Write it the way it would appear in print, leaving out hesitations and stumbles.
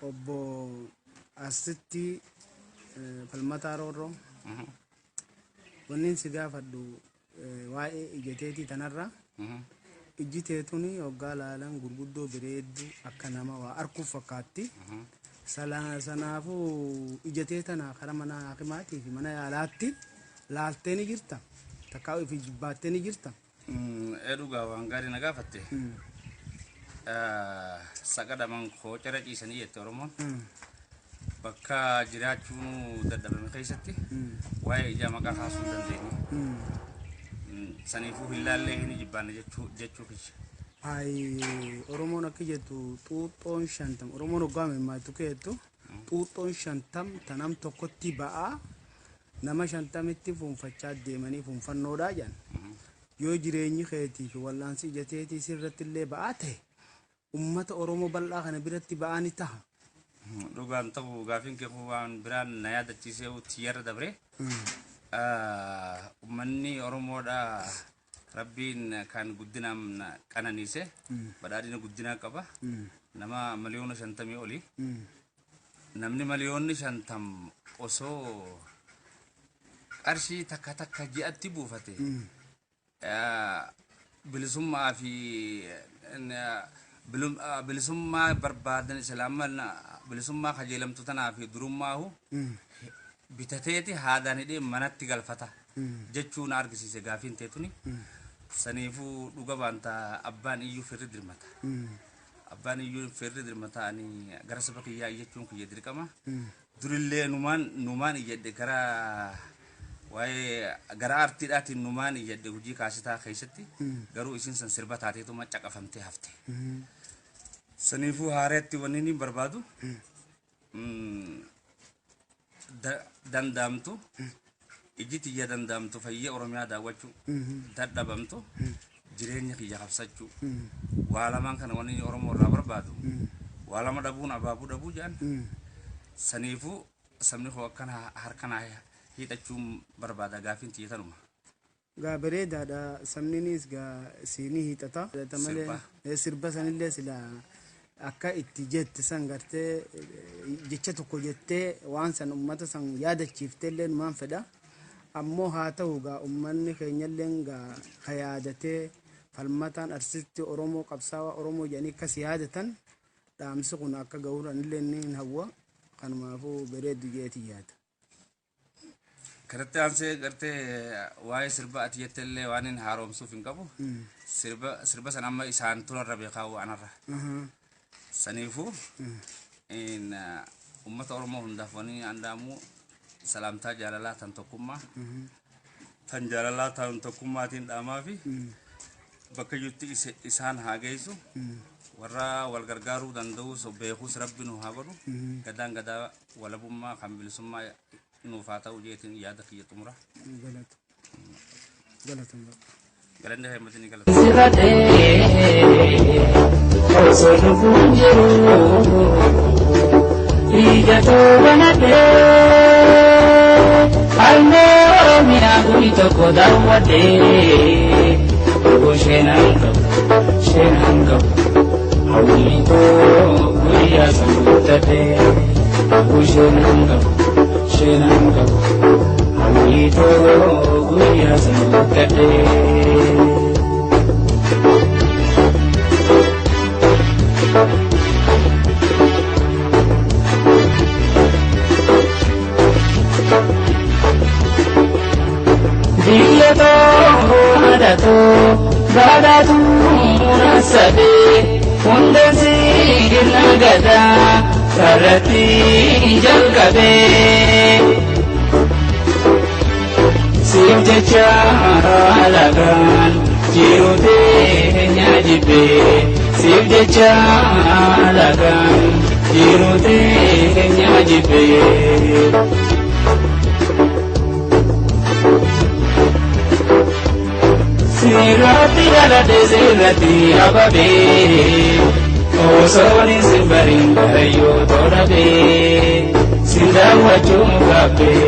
Obbo Asitti Falmataa Roorroo, wanni si gaafadhu waa'ee ija teetii tanarra. Ijji teetuni hoggaa laalan gurguddoo bareedduu akka nama waa arguuf fakkaatti. Sanaafuu ija tee tana karaa mana hakimaatii fi mana yaalaatti laaltee ni jirta? Takkaa ofi jibbaattee ni jirta? Ee, dhugaa waan gaarii na gaafatte. Saqadaman koo cara ciisanii jette Oromoon. Bakka jiraachuu dadhabame keessatti waa'ee ijaa maqaa kaasuu hin dandeenye. Saniifuu hin laallee hin jibbaanne jechuu kiyya. Hayi, Oromoon akka jettu xuuxxoon 50, Oromoon hoggaa mammaattu keettu xuuxxoon 50 tanam tokkotti ba'aa nama 50tti fuunfachaa deemanii fuunfannoodhaa jedhan. Yoo jireenyi keetii fi wal'aansi ija teetii sirratti illee ba'aa ta'e, ummata Oromoo bal'aa kana biratti ba'aa ni taha. Dhugaan ta'u gaafiin kee kun waan biraan na yaadachiisee tiyyarra dabre. Uummanni Oromoodha Rabbiin kan guddinaan qananiise, badhaadhina guddinaa qaba. Nama 50,000,000 oli. Namni 50,000,000 osoo qarshii takka takka ji'atti buufate, bilisummaa fi bilisummaa barbaadan, islaamaa bilisummaa kajeelamtu tanaa fi durummaahu bitateeti haadaan hidhee manatti galfata jechuu na argisiise gaafiin teetuni. Saniifuu dhuga baanta abbaan iyyuu firri dirmata. Abbaan iyyuu firri dirmata, ani gara saba kiyyaa iyyachuun kiyya dirqama. Durillee numaan iyyadhe, gara waa'ee gara aartiidhaatiin numaan iyyadhe hojii kaasitaa keessatti, garuu isin san sirba taateetuma caqafamtee hafte. Saniifuu haareetti wanni inni barbaadu danda'amtu iji tiyya danda'amtu fayyee Oromiyaa daawwachuu, dadhabamtu jireenya kiyya qabsachuu, waa lamaan kana wanni inni Oromoo irraa barbaadu. Waa lama dhabuun abaabuu dhabuu jedhan. Saniifuu sabni koo akkana harkana hiixachuun barbaada, gaafiin tiyya tanuma. Gaa bareedaadha, sabninis gaa siinii hiixata. Malee Sirba. Sirba sanillee sila akka itti jette san gartee jecha tokko jettee waan san ummata san yaadachiiftee illee numaan fedha. Ammoo haa ta'u, gaa ummanni keenyallee gaa ka yaadatee Falmataan artistii Oromoo, qabsaawaa Oromoo jedhanii akkas yaadatan, dhaamsi kun akka ga'uun anillee ni hawwa. Kanumaafuu bareeddu jeeti yaada. Kanatti aansee gartee waa'ee sirba ati jette illee waan inni haaromsuuf hin qabu. Sirba san amma isaan turarra beekaa anarra. Saniifuu uummata Oromoo hundaaf wanni andaamu salaamtaa jaalalaa tan tokkummaa, tan jaalalaa tan tokkummaatiin dhaamaa fi bakka jirti isaan haa geessu. Warra wal gargaaruu danda'us beekuus Rabbi nu haa godhu. Gadaan gadaa walabummaa kan bilisummaa nuuf haa ta'u jeetiin yaada kiyya xumura. Galata. Galata. Galanni heemmatiin galata. Sirratee osoo lubbuun jiru ija toobanadhee harmee Oromiyaa guri tokko daawwadhee, obbo sheenaan qabu, sheenaan qabu, hawwii koo guyyaa san guuttadhee, obbo sheenaan qabu, sheenaan qabu, hawwii koo guyyaa san guuttadhee. Biyya too, haadha too, badhaatu sadee hundeen sirna gadaa sarratti jalqabee. Siif jecha alagaan jiru teenya jibbee, siif jecha alagaan jiru teenya jibbee. Sirratti dhaladhe, sirratti ababee, osoon sin bariin garayyoo tolabee sin daawwachuun gaabbee.